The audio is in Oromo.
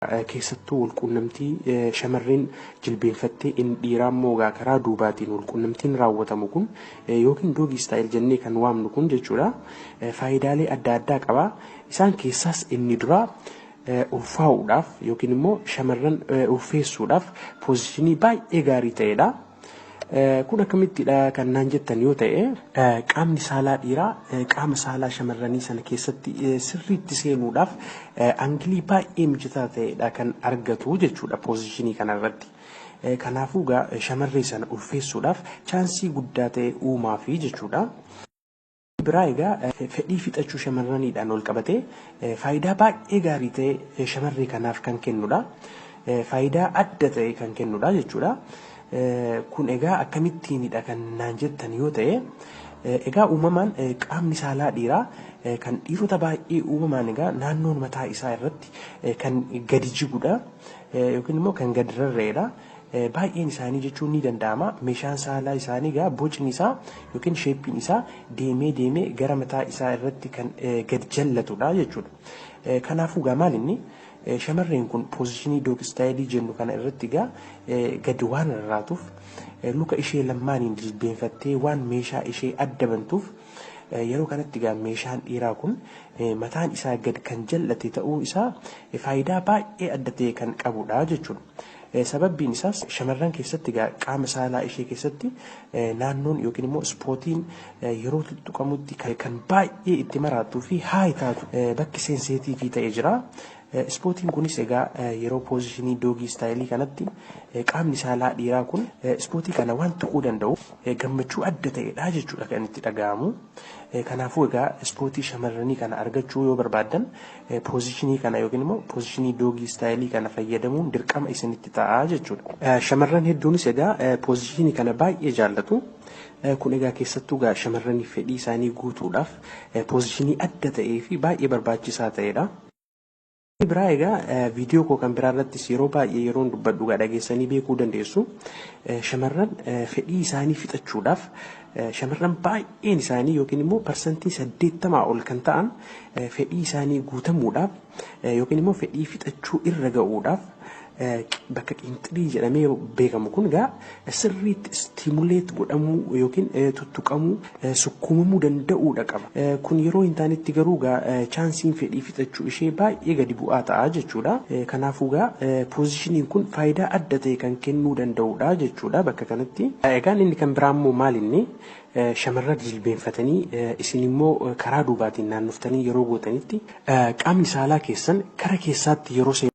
Keessattuu walquunnamtii shamarreen jilbeenfattee inni dhiiraa immoo karaa duubaatiin walquunnamtiin raawwatamu kun yookiin doggy style jennee kan waamnu kun jechuudha. Faayidaalee adda addaa qaba. Isaan keessaas inni duraa ulfaa'uudhaaf yookiin immoo shamarran ulfeessuudhaaf position baay'ee gaarii ta'edha. Kun akkamittidha kan naan jettan yoo ta'e, qaamni saalaa dhiiraa qaama saalaa shamarranii sana keessatti sirriitti seenuudhaaf angle baay'ee mijataa ta'edha kan argatu jechuudha position kanarratti. Kanaafuu egaa shamarree sana ulfeessuudhaaf chance guddaa ta'e uumaafi jechuudha. Biraa egaa fedhii fixachuu shamarraniidhaan ol qabatee faayidaa baay'ee gaarii ta'e shamarree kanaaf kan kennudha. Faayidaa adda ta'e kan kennudha jechuudha. Kun egaa akkamittiinidha kan naan jettan yoo ta'e, egaa uumamaan qaamni saalaa dhiiraa kan dhiirota baay'ee uumamaan egaa naannoon mataa isaa irratti kan gadi jigudha yookiin immoo kan gadi rarra'edha. Baay'een isaanii jechuun ni danda'ama. Meeshaan saalaa isaanii egaa bocni isaa yookiin shapeiin isaa deemee deemee gara mataa isaa irratti kan gadi jallatudha jechuudha. Kanaafuu egaa maal inni shamarreen kun position doggy style jennu kana irratti egaa gadi waan rarraatuuf, luka ishee lamaaniin jilbeenfattee waan meeshaa ishee adda bantuuf, yeroo kanatti egaa meeshaan dhiiraa kun mataan isaa gad kan jallate ta'uu isaa faayidaa baay'ee adda ta'e kan qabudha jechuudha. Sababbiin isaas shamarran keessatti egaa qaama saalaa ishee keessatti naannoon yookiin immoo spotiin yeroo tuttuqamutti kan baay'ee itti maraatuu fi high taatu bakki sensitiivii ta'e jira. Spotiin kunis egaa yeroo position doggy style kanatti qaamni saalaa dhiiraa kun spot kana waan tuquu danda'u gammachuu adda ta'edha jechuudha kan itti dhaga'amu. Kanaafuu egaa spot shamarranii kana argachuu yoo barbaaddan position kana yookiin immoo position doggy style kana fayyadamuun dirqama isinitti ta'a jechuudha. Shamarran hedduunis egaa position kana baay'ee jaallatu. Kun egaa keessattuu egaa shamarraniif fedhii isaanii guutuudhaaf position adda ta'ee fi baay'ee barbaachisaa ta'edha. Biraa egaa viidiyoo koo kan biraa irrattis yeroo baay'ee yeroon dubbadhu egaa dhageessanii beekuu dandeessu. Shamarran fedhii isaanii fixachuudhaaf shamarran baay'een isaanii yookiin immoo 80% ol kan ta'an fedhii isaanii guutamuudhaaf yookiin immoo fedhii fixachuu irra ga'uudhaaf bakka qinxirii jedhamee beekamu kun egaa sirriitti stimulate godhamuu yookiin tuttuqamuu, sukkuumamuu danda'uudha qaba. Kun yeroo hin taanetti garuu egaa chanceiin fedhii fixachuu ishee baay'ee gadi bu'aa ta'a jechuudha. Kanaafuu egaa positioniin kun faayidaa adda ta'e kan kennuu danda'uudha jechuudha bakka kanatti. Egaan inni kan biraa immoo maal inni shamarran jilbeenfatanii isin immoo karaa duubaatiin naannoftanii yeroo gootanitti qaamni saalaa keessan kara keessaatti yeroo seenu